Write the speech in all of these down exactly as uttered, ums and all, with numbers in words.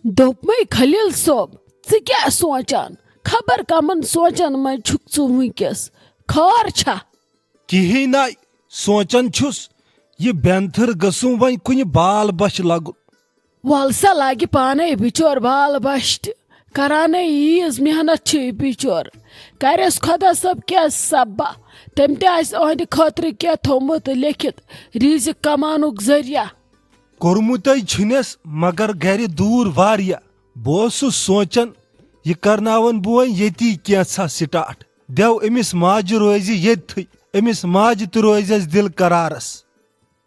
دوٚپمَے خلیل صٲب، ژٕ کیٛاہ سونٛچان؟ خبر کمن سونٛچن منٛز چھُکھ ژٕ وٕنکیٚس؟ خٲر چھا؟ کِہیٖنۍ نَے، سونٛچان چھُس، یہِ بٮ۪نتھٕر گٔژھٕم وۄنۍ کُنہِ بال بچھ لگُن۔ وَل سا لگہِ پانے بِچور بال بچھ تہِ، کرانے ییٖژ محنت چھُ یہِ بِچور۔ کرٮ۪س خۄدا صٲب کیٛاہ سبا، تٔمۍ تہِ آسہِ أہنٛدِ خٲطرٕ کینٛہہ تھوٚمُت لیکھِتھ، رِزِق کماونُک ذٔریعہٕ۔ کوٚرمُتے چھُنس، مگر گرِ دوٗر واریاہ۔ بہٕ اوسُس سونٛچان، یہِ کرناون بہٕ وۄنۍ ییٚتی کینٛژھا سٹارٹ۔ دٮ۪و أمِس ماجہِ روزِ ییٚتتھٕے، أمِس ماجہِ تہِ روزٮ۪س دِل قرارس۔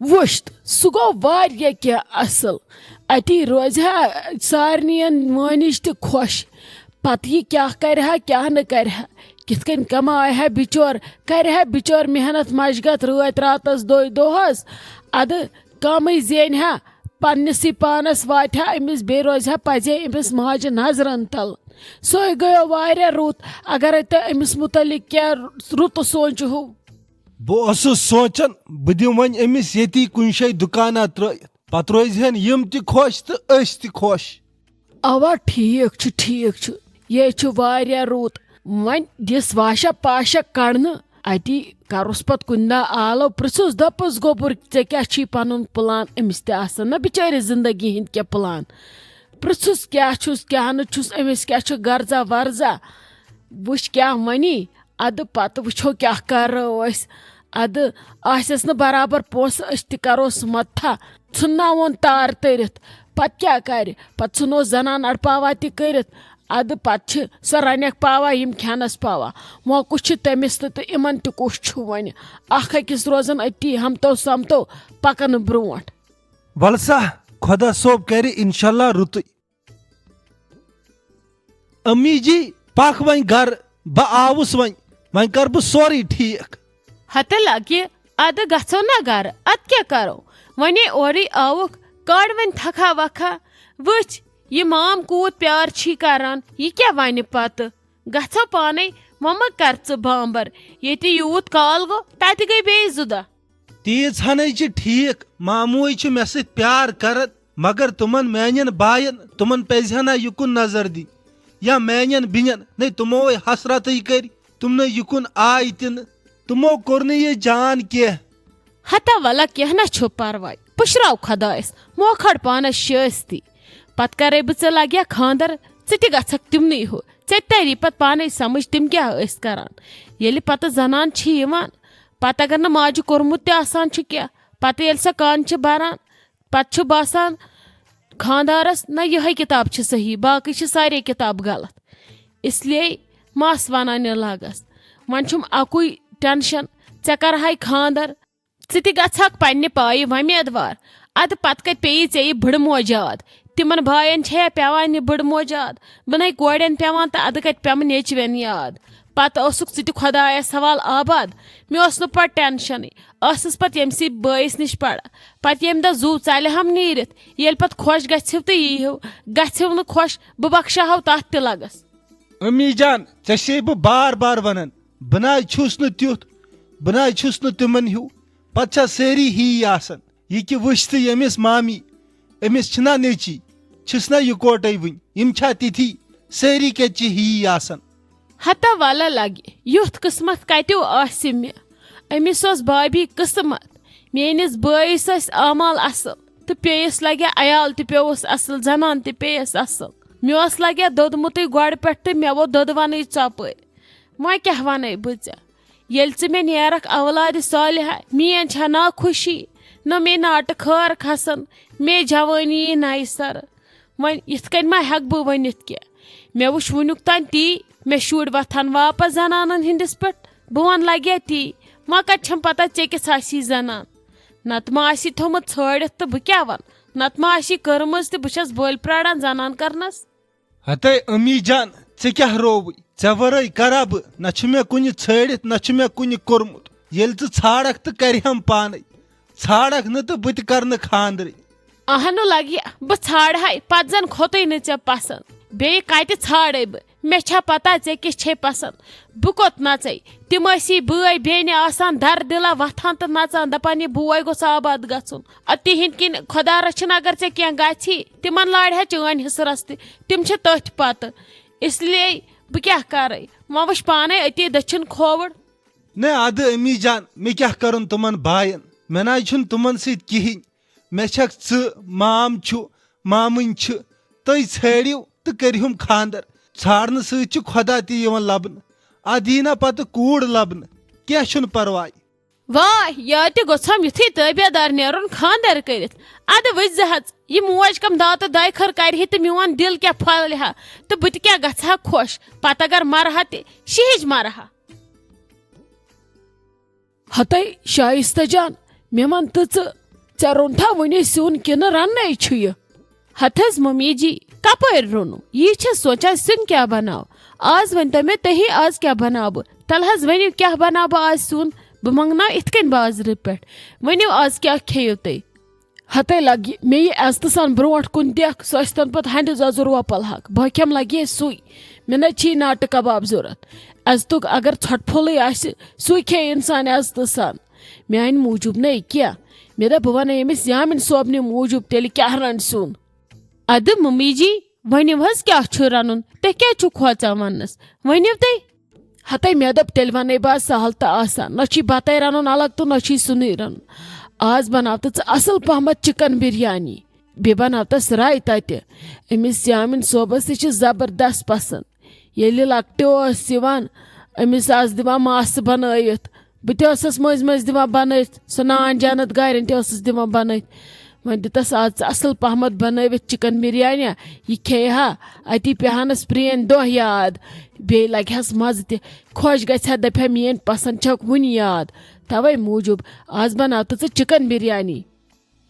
وٕچھ، سُہ گوٚو واریاہ کینٛہہ اصل۔ اتی روزِ ہا سارنٕین مٲنِج تہِ خۄش۔ پتہٕ یہِ کیٛاہ کرِ ہا، کیٛاہ نہٕ کرِ ہا، کِتھ کٔنۍ کمایہِ ہا بِچور، کرِ ہا بِچور محنت مشقت رٲتۍ راتس دۄہے دۄہس۔ ادٕ کمٕے زینہِ ہا، پننِسٕے پانس واتہِ ہا أمِس، بیٚیہِ روزِ ہا پزے أمِس ماجہِ نظرن تل۔ سُے گٔیو واریاہ رُت، اگرے تۄہہِ أمِس مُتعلق کینٛہہ رُت سونٛچہو۔ بہٕ اوسُس سونٛچان، بہٕ دِمہٕ وۄنۍ أمِس ییٚتی کُنہِ جایہِ دُکانا ترٲوِتھ، پتہٕ روزِ ہن یِم تہِ خۄش تہٕ أسۍ تہِ خۄش۔ اوا، ٹھیٖک چھُ، ٹھیٖک چھُ، یے چھُ واریاہ رُت۔ وۄنۍ دِس واشا پاشا کڑنہٕ، اتی کروس پتہٕ کُنہِ دۄہ آلو، پرژھُس، دپُس، گوٚبُر، ژےٚ کیٛاہ چھُے پنُن پلان؟ أمِس تہِ آسن نہ بچٲرِس زندگی ہٕنٛدۍ کینٛہہ پلان۔ پرژھُس، کیٛاہ چھُس، کیٛاہ نہٕ چھُس، أمِس کیٛاہ چھُ غرضا ورضا، وٕچھ کیٛاہ ونی۔ ادٕ پتہٕ وٕچھو کیٛاہ کرو أسۍ۔ ادٕ آسٮ۪س نہٕ برابر پونٛسہٕ، أسۍ تہِ کروس متھا، ژھُنناوون تار تٔرِتھ۔ پتہٕ کیٛاہ کرِ؟ پتہٕ ژھُنوس زنان اڑپاوا تہِ کٔرِتھ۔ ادٕ پتہٕ چھِ سۄ رنٮ۪کھ پاوا، یِم کھٮ۪نس پاوا۔ وۄنۍ کُس چھُ تٔمِس تہٕ، تہٕ یِمن تہِ کُس چھُ وۄنۍ؟ اکھ أکِس روزان أتی ہمتو سمتو پکان برونٛٹھ۔ ولہٕ سا، خۄدا صٲب کرِ انشاءاللہ رُتُے۔ امی جی، پکھ وۄنۍ گرٕ، بہٕ آوُس وۄنۍ، وۄنۍ کر بہٕ سورُے ٹھیٖک۔ ہتہٕ لگہِ، ادٕ گژھو نا گرٕ، ادٕ کیٛاہ کرو؟ وۄنۍ اورٕے آوُکھ، کڑ وۄنۍ تھکھا وکھا۔ وٕچھ، یہِ مام کوٗت پیار چھی کران، یہِ کیٛاہ ونہِ پتہٕ؟ گژھو پانے، وۄنۍ مہ کر ژٕ بامبر، ییٚتہِ یوٗت کال گوٚو، تتہِ گٔے بیٚیہِ زٕ دۄہ۔ تیٖژ ہنٕے چھِ ٹھیٖک، ماموے چھِ مےٚ سۭتۍ پیار کران، مگر تِمن میانٮ۪ن باین، تِمن پزِ ہا نہ یہِ کُن نظر دِنۍ، یا میانٮ۪ن بیٚنٮ۪ن، نے تِمو ہے حسرتٕے کٔرۍ، تِم نے یہِ کُن آے تہِ نہٕ، تِمو کوٚر نہٕ یہِ جان کینٛہہ۔ ہتا ولا کینٛہہ نہ چھُ پرواے، پُشراو خۄدایس، موکھڑ پانس شٲستی۔ پتہٕ کرے بہٕ ژےٚ لگیا خاندر، ژٕ تہِ گژھکھ تِمنٕے ہیوٗ، ژےٚ تہِ تری پتہٕ پانے سمجھ تِم کیٛاہ ٲسۍ کران۔ ییٚلہِ پتہٕ زنان چھِ یِوان، پتہٕ اگر نہٕ ماجہِ کوٚرمُت تہِ آسان چھُ کینٛہہ، پتہٕ ییٚلہِ سۄ کانہِ چھِ بران، پتہٕ چھُ باسان خاندارس، نہ یِہے کتاب چھِ صحیح، باقٕے چھِ سارے کتاب غلط۔ اس لیے مس ونان یہِ لگس۔ وۄنۍ چھُم اکُے ٹینشن، ژےٚ کرہاے خاندر، ژٕ تہِ گژھکھ پننہِ پایہِ وۄمیدوار۔ ادٕ پتہٕ کتہِ پیٚیہِ ژےٚ یہِ بٕڑٕ موج یاد؟ تِمن باین چھےٚ یا پیوان یہِ بٕڑٕ موج یاد؟ بناے کورٮ۪ن پیوان تہٕ ادٕ کتہِ پیمہٕ نیچوٮ۪ن یاد؟ پتہٕ اوسُکھ ژٕ تہِ خۄدایس حوال آباد۔ مےٚ اوس نہٕ پتہٕ ٹینشنٕے۔ ٲسٕس پتہٕ ییٚمسٕے بٲیِس نِش پران۔ پتہٕ ییٚمہِ دۄہ زُو ژلہِ ہم نیٖرِتھ، ییٚلہِ پتہٕ خۄش گژھِو تہٕ ییٖہِو، گژھِو نہٕ خۄش، بہٕ بخشاہو تتھ تہِ لگس۔ امی جان، ژےٚ چھے بہٕ بار بار ونان، بہٕ نہ چھُس نہٕ تیُتھ، بہٕ نہ چھُس نہٕ تِمن ہیوٗ۔ پتہٕ چھا سٲری ہی آسان؟ یہِ کہِ وٕچھ تہٕ ییٚمِس مامی، أمِس چھِنہ نیٚچی، چھِس نہ یِکوٹے وٕنۍ، یِم چھا تِتھی؟ سٲری کتہِ چھِ ہی آسان؟ ہتا ولا لگہِ، یُتھ قٕسمت کتیو آسہِ مےٚ؟ أمِس اوس بابی قٕسمت۔ میٲنِس بٲیِس ٲسۍ اعمال اصل تہٕ پیٚیِس لگہِ عیال تہِ پیوٚوُس اصل، زنان تہِ پیٚیَس اصل۔ مےٚ اوس لگہِ دوٚدمُتٕے گۄڈٕ پٮ۪ٹھ تہٕ مےٚ ووٚت دۄدوَنٕے ژۄپٲرۍ۔ وۄنۍ کیٛاہ وَنَے بہٕ ژےٚ؟ ییٚلہِ ژٕ مےٚ نیرَکھ اولادِ صالحہ، میٛٲنۍ چھا نا خوشی، نہ مے ناٹہٕ خٲر کھسن، مے جوٲنی یی نَیہِ سَرٕ۔ وۄنۍ یِتھ کٔنۍ ما ہٮ۪کہٕ بہٕ ؤنِتھ کینٛہہ؟ مےٚ وٕچھ وٕنیُک تام تی، مےٚ شُرۍ وۄتھان واپس زنانن ہٕنٛدِس پٮ۪ٹھ۔ بہٕ وَنہٕ لگیا تی، وۄنۍ کَتہِ چھَم پتہ ژےٚ کِژھ آسی زنان؟ نتہٕ ما آسی تھوٚمُت ژھٲڑِتھ تہٕ بہٕ کیٛاہ وَنہٕ؟ نتہٕ ما آسی کٔرمٕژ تہٕ بہٕ چھَس بٔلۍ پرٛاران زنان کرنس۔ ہتے امی جان، ژےٚ کیٛاہ رووُے؟ ژےٚ ورٲے کرا بہٕ؟ نہ چھُ مےٚ کُنہِ ژھٲڑِتھ، نہ چھُ مےٚ کُنہِ کوٚرمُت۔ ییٚلہِ ژٕ ژھانڈکھ تہٕ کرِہم پانے۔ ژھانڈکھ نہٕ تہٕ بہٕ تہِ کرٕ نہٕ خاندرٕے۔ اہنُو لگہِ، بہٕ ژھانڈہے، پتہٕ زن کھوٚتُے نہٕ ژےٚ پسند۔ بیٚیہِ کتہِ ژھانڈے بہٕ؟ مےٚ چھا پتہ ژےٚ کِژھ چھے پسند؟ بہٕ کوٚت نژے؟ تِم ٲسی بٲے بیٚنہِ آسان درد دِلہ وۄتھان تہٕ نژان، دپان، "یہِ بوے گوٚژھ آباد گژھُن۔" ادٕ تِہنٛدۍ کِنۍ خۄدا رٔچھِن اگر ژےٚ کینٛہہ گژھی، تِمن لارِ ہا چٲنۍ حصہٕ رستہٕ۔ تِم چھِ تٔتھۍ پتہٕ۔ اس لیے بہٕ کیٛاہ کرے؟ وۄنۍ وٕچھ پانے أتی دٔچھِنۍ کھووُر۔ نہ، ادٕ امی جان، مےٚ کیٛاہ کرُن تِمن باین؟ مےٚ نہ حظ چھُنہٕ تِمن سۭتۍ کِہیٖنۍ۔ مےٚ چھکھ ژٕ، مام چھُ، مامٕنۍ چھِ، تُہۍ ژھٲرِو تہٕ کٔرِہُم خاندر۔ ژھانڈنہٕ سۭتۍ چھُ خۄدا تہِ یِوان لبنہٕ۔ ادٕ یی نہ پتہٕ کوٗر لبنہٕ، کینٛہہ چھُنہٕ پرواے۔ واہ، یا تہِ گوٚژھم یُتھُے تٲبیہ دار نیرُن خاندر کٔرِتھ۔ ادٕ وٕچھ زِ حظ، یہِ موج کم داتہٕ دۄیہِ خٲر کرِ ہے تہٕ میون دِل کیٛاہ پھۄلہِ ہا تہٕ بہٕ تہِ کیٛاہ گژھٕ ہا خۄش۔ پتہٕ اگر مرٕ ہا تہِ شِہِج مرٕ ہا۔ ہتے شائستہ جان، مےٚ وَن تہٕ ژٕ، ژےٚ روٚنتھا وُنہِ سیُن کِنہٕ رَننَے چھُ یہِ؟ ہتہٕ حظ ممی جی، کپٲرۍ روٚنُم؟ یی چھَس سونٛچان سیُن کیٛاہ بناو۔ آز ؤنۍتو مےٚ تُہی، آز کیٛاہ بناو بہٕ؟ تَلہٕ حظ ؤنِو کیٛاہ بناو بہٕ آز سیُن؟ بہٕ منٛگناو اِتھ کٔنۍ بازرٕ پٮ۪ٹھ۔ ؤنِو آز کیٛاہ کھیٚیِو تُہۍ؟ ہتے لگہِ مےٚ یہِ عزتہٕ سان برونٛٹھ کُن دٮ۪کھ، سُہ ٲسۍتن پتہٕ ہنٛدِ زۄزُر وۄپل حق، بہٕ کھٮ۪مہٕ لگہِ ہے سُے۔ مےٚ نہ چھی ناٹہٕ کباب ضوٚرتھ۔ عزتُک اگر ژھۄٹہٕ پھوٚلٕے آسہِ، سُے کھیٚیہِ انسان عزتہٕ سان۔ میانہِ موٗجوٗب نَے کینٛہہ۔ مےٚ دوٚپ، بہٕ وَنَے أمِس یامِن صٲبنہِ موٗجوٗب تیٚلہِ کیٛاہ رَنہِ سیُن۔ ادٕ ممی جی، ؤنِو حظ کیٛاہ چھُ رَنُن؟ تُہۍ کیٛازِ چھِو کھوژان وَننَس؟ ؤنِو تُہۍ۔ ہتے مےٚ دوٚپ، تیٚلہِ وَنَے بہٕ آز سہل تہٕ آسان۔ نہ چھُے بَتَے رَنُن الگ تہٕ نہ چھُے سیُنٕے رَنُن۔ آز بَناو تہٕ ژٕ اَصٕل پَہمَتھ چِکَن بِریانی۔ بیٚیہِ بَناو تَس رایتا تہِ۔ أمِس یامِن صٲبَس تہِ چھِ زبردست پَسنٛد۔ ییٚلہِ لۄکٹہِ اوس یِوان، أمِس آسہٕ دِوان ماسہٕ بَنٲوِتھ۔ بہٕ تہِ ٲسَس مٔنٛزۍ مٔنٛزۍ دِوان بَنٲوِتھ، سۄ نان جانت گارٮ۪ن تہِ ٲسٕس دِوان بَنٲوِتھ۔ وۄنۍ دِتَس آز ژٕ اَصٕل پَہمَتھ بَنٲوِتھ چِکَن بِریانی، یہِ کھیٚیہِ ہا، اَتی پیٚہنَس پرٛٲنۍ دۄہ یاد، بیٚیہِ لَگہِ ہَس مَزٕ تہِ۔ خۄش گژھِ ہا، دَپہِ ہا، "میٛٲنۍ پَسنٛد چھَکھ وُنہِ یاد۔" تَوَے موٗجوٗب آز بَناو تہٕ ژٕ چِکَن بِریانی۔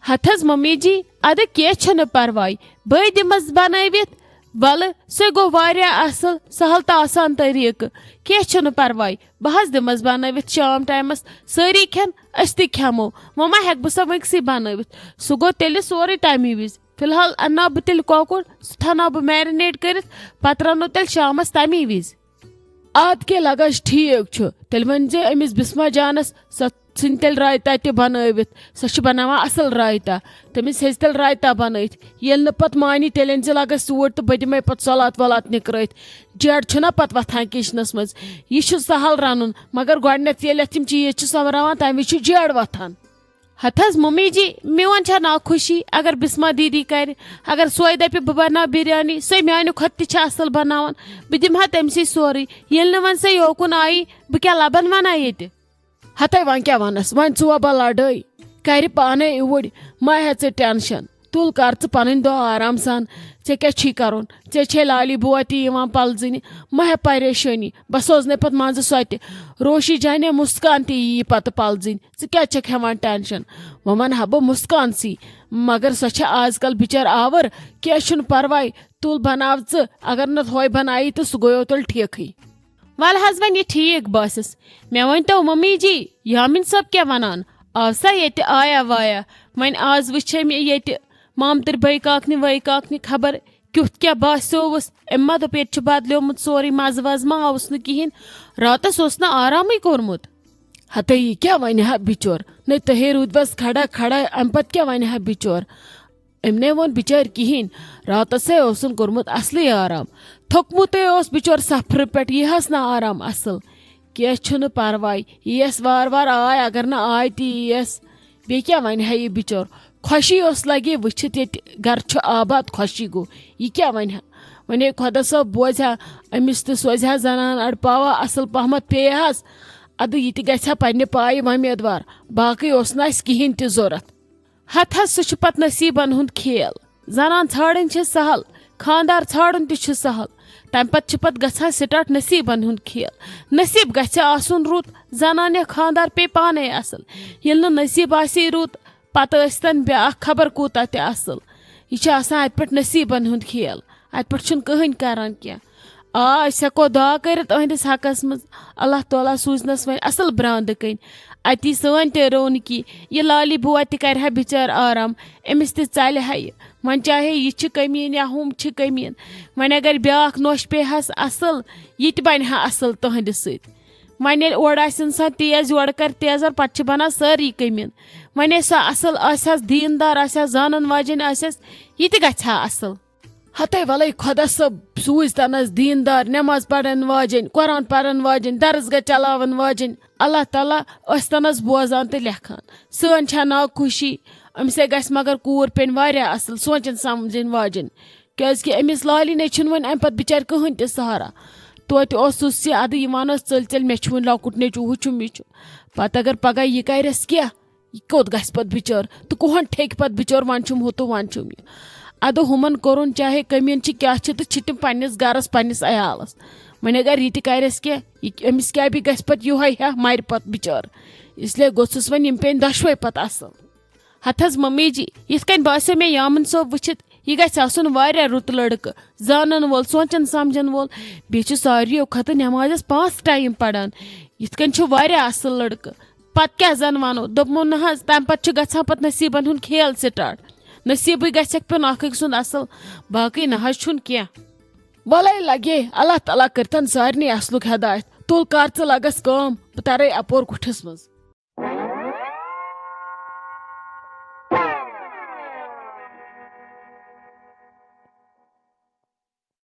ہتہٕ حظ ممی جی، ادٕ کینٛہہ چھُنہٕ پرواے، بٕے دِمس بنٲوِتھ۔ ولہٕ، سُہ گوٚو واریاہ اصل، سہل تہٕ آسان طریٖقہٕ۔ کینٛہہ چھُنہٕ پرواے، بہٕ حظ دِمس بنٲوِتھ شام ٹایمس، سٲری کھٮ۪ن، أسۍ تہِ کھٮ۪مو۔ وۄنۍ ما ہٮ۪کہٕ بہٕ سۄ وٕنکسٕے بنٲوِتھ؟ سُہ گوٚو تیٚلہِ سورُے تمی وِزِ۔ فی الحال انناو بہٕ تیٚلہِ کۄکُر، سُہ تھاوناو بہٕ marinate کٔرِتھ، پتہٕ رنو تیٚلہِ شامس تمی وِزِ۔ آد کے لگس ٹھیک چھُ، تیٚلہِ ؤنۍ زِ أمِس بسمہ جانس، سۄ ژھٕنہِ تیٚلہِ رایتا تہِ بنٲوِتھ۔ سۄ چھِ بناوان اصل رایتا۔ تٔمِس ہیٚژِ تیٚلہِ رایتا بنٲوِتھ۔ ییٚلہِ نہٕ پتہٕ مانی، تیٚلہِ أنۍ زِ لگس یوٗرۍ تہٕ بہٕ دِمے پتہٕ سۄلات وۄلات نِکرٲوِتھ۔ جیڈ چھُنہ پتہٕ وۄتھان کچنس منٛز۔ یہِ چھُ سہل رنُن، مگر گۄڈٕنیتھ ییٚلہِ اتھ یِم چیٖز چھِ سۄمبراوان، تمہِ وِزِ چھُ جیڈ وۄتھان۔ ہتہٕ حظ ممی جی، میون چھا ناخۄشی اگر بسمہ دیدی کرِ؟ اگر سۄے دپہِ بہٕ بناو بریانی، سۄے میانہِ کھۄتہٕ تہِ چھِ اصل بناوان۔ بہٕ دِمہٕ ہا تٔمسٕے سورُے۔ ییٚلہِ نہٕ وۄنۍ سۄ یوکُن آیی، بہٕ کیٛاہ لبن ونہٕ ہا ییٚتہِ؟ ہتے وۄنۍ کیٛاہ ونس، وۄنۍ ژٕ وۄبا لڑٲے، کرِ پانے اوٗرۍ، مہ ہیٚہ ژٕ ٹینشن۔ تُل کر ژٕ پنٕنۍ دۄہ آرام سان۔ ژےٚ کیٛاہ چھی کرُن؟ ژےٚ چھے لالی بوا تہِ یِوان پلزٕنہِ، مہ ہیٚہ پریشٲنی۔ بہٕ سوزنے پتہٕ منٛزٕ سۄ تہِ۔ روشی جانیا مسکان تہِ یِیہِ پتہٕ پلزٕنۍ۔ ژٕ کیٛازِ چھکھ ہٮ۪وان ٹینشن؟ وۄنۍ ونہٕ ہا بہٕ مسکانسٕے، مگر سۄ چھےٚ آز کل بچٲر آور۔ کینٛہہ چھُنہٕ پرواے، تُل بناو ژٕ، اگر نہٕ ہۄے بنایی تہٕ سُہ گوٚیو تیٚلہِ ٹھیکھٕے۔ ول حظ، وۄنۍ یہِ ٹھیک باسیس۔ مےٚ ؤنۍ تو ممی جی، یامین صٲب کیٛاہ ونان؟ آو سا ییٚتہِ آیا وایا؟ وۄنۍ آز وٕچھے مےٚ ییٚتہِ مامتٕرۍ بٲے کاکنہِ وٲے کاکنہِ خبر کیُتھ کیٛاہ باسیووُس؟ أمۍ ما دوٚپ ییٚتہِ چھُ بدلیومُت سورُے، مزٕ وزٕ ما آوُس نہٕ کِہیٖنۍ؟ راتس اوس نہٕ آرامٕے کوٚرمُت۔ ہتے یہِ کیٛاہ ونہِ ہا بِچور؟ نے تُہے روٗدۍ بس کھڑا کھڑا، امہِ پتہٕ کیٛاہ ونہِ ہا بِچور؟ أمۍ نے ووٚن بِچارِ کِہیٖنۍ۔ راتس ہے اوسُن کوٚرمُت اصلٕے آرام۔ تھوٚکمُتٕے اوس بِچور سفرٕ پٮ۪ٹھ، یی ہس نہٕ آرام اصل۔ کینٛہہ چھُنہٕ پرواے، یِیَس وارٕ وارٕ آے، اگر نہٕ آے تہِ یِیَس۔ بیٚیہِ کیٛاہ وَنہِ ہا یہِ بِچور؟ خۄشی اوس لگے وٕچھِتھ ییٚتہِ گرٕ چھُ آباد، خۄشی گوٚو۔ یہِ کیٛاہ وَنہِ ہا؟ وۄنۍ ہے خۄدا صٲب بوزِ ہا أمِس تہٕ سوزِ ہا زنان اَڑٕ پاوا اَصٕل پہمتھ پیٚیہِ ہس۔ اَدٕ یہِ تہِ گژھِ ہا پننہِ پایہِ وۄمیدوار۔ باقٕے اوس نہٕ اَسہِ کِہیٖنۍ تہِ ضوٚرَتھ۔ ہتہٕ حظ، سُہ چھُ پتہٕ نصیٖبن ہُنٛد کھیل۔ زنان ژھانڈٕنۍ چھِ سہل، خانٛدار ژھانڈُن تہِ چھُ سہل۔ تمہِ پتہٕ چھُ پتہٕ گژھان start نصیٖبن ہُنٛد کھیل۔ نصیٖب گژھِ آسُن رُت، زنانہِ خانٛدار پیٚیہِ پانے اصل۔ ییٚلہِ نہٕ نصیٖب آسی رُت، پتہٕ ٲسۍتن بیٛاکھ خبر کوٗتاہ تہِ اصل۔ یہِ چھُ آسان اتہِ پٮ۪ٹھ نصیٖبن ہُنٛد کھیل، اتہِ پٮ۪ٹھ چھُنہٕ کٕہٕنۍ کران کینٛہہ۔ آ، أسۍ ہٮ۪کو دعا کٔرِتھ أہنٛدِس حقس منٛز، اللہ تعالیٰ سوٗزنس وۄنۍ اصل براندٕ کٔنۍ۔ اتی سٲنۍ تہِ رونقی۔ یہِ لالی بوا تہِ کرِ ہا بِچار آرام، أمِس تہِ ژلہِ ہا یہِ۔ وۄنۍ چاہے یہِ چھِ کٔمیٖن یا ہُم چھِ کٔمیٖن، وۄنۍ اگر بیٛاکھ نوٚش پیٚیہِ ہس اصٕل، یہِ تہِ بنہِ ہا اصٕل تُہنٛدِ سۭتۍ۔ وۄنۍ ییٚلہِ اورٕ آسہِ انسان تیز، یورٕ کرِ تیزر، پتہٕ چھِ بنان سٲری کٔمیٖن۔ وۄنۍ ییٚلہِ سۄ اصٕل آسہِ ہس، دیٖندار آسہِ ہس، زانن واجیٚنۍ آسہِ ہس، یہِ تہِ گژھِ ہا اصٕل۔ ہتے ولے خۄدا صٲب سوٗزۍ تنس دیٖندار، نٮ۪ماز پرن واجیٚنۍ، قرآن پرن واجیٚنۍ، درس گاہ چلاون واجیٚنۍ۔ اللہ تعالیٰ ٲسۍ تنس بوزان تہٕ لیکھان۔ سٲنۍ چھا ناو خوشی؟ أمِس ہے گژھِ مگر کوٗر پیٚنۍ واریاہ اصٕل، سونٛچن سمجھن واجیٚنۍ۔ کیازِ کہِ أمِس لالہِ نے چھُنہٕ وۄنۍ امہِ پتہٕ بِچارِ کٕہٕنۍ تہِ سہارا۔ توتہِ اوسُس یہِ ادٕ یِوان ٲس ژٔلۍ ژٔلۍ، مےٚ چھُ وُنہِ لۄکُٹ نیٚچوٗ، ہُہ چھُم، یہِ چھُم۔ پتہٕ اگر پگاہ یہِ کرٮ۪س کینٛہہ، یہِ کوٚت گژھِ پتہٕ بِچٲر؟ تہٕ کُہن ٹھیٚکہِ پتہٕ بِچٲر؟ وۄنۍ چھُم ہُہ تہٕ وۄنۍ چھُم یہِ۔ ادٕ ہُمن کوٚرُن چاہے کٔمیٖن چھِ کیٛاہ چھِ، تہٕ چھِ تِم پننِس گرس، پننِس عیالس۔ وۄنۍ اگر یہِ تہِ کرٮ۪س کینٛہہ، یہِ، أمِس کیٛاہ بیٚیہِ گژھِ پتہٕ یِہوے ہیا، مرِ پتہٕ بِچٲر۔ اس لیے گوٚژھُس وۄنۍ یِم پیٚنۍ دۄشوے پتہٕ اصٕل۔ ہتھ حظ ممی جی، یِتھ کٔنۍ باسیو مےٚ یامن صٲب وٕچھِتھ، یہِ گژھِ آسُن واریاہ رُت لڑکہٕ، زانن وول، سونٛچن سمجھن وول۔ بیٚیہِ چھُ ساروِیو کھۄتہٕ نٮ۪مازس پانٛژھ ٹایم پران۔ یِتھ کٔنۍ چھُ واریاہ اصٕل لڑکہٕ۔ پتہٕ کیٛاہ زن ونو، دوٚپمو نہ حظ، تمہِ پتہٕ چھُ گژھان پتہٕ نصیٖبن ہُنٛد کھیل سٹارٹ۔ نصیٖبٕے گژھٮ۪کھ پیوٚن اکھ أکۍ سُنٛد اصٕل، باقٕے نہ حظ چھُنہٕ کینٛہہ۔ ولے لگے، اللہ تعالیٰ کٔرتن سارنٕے اصلُک ہدایت۔ تُل کر ژٕ لگس کٲم، بہٕ ترے اپور کُٹھِس منٛز۔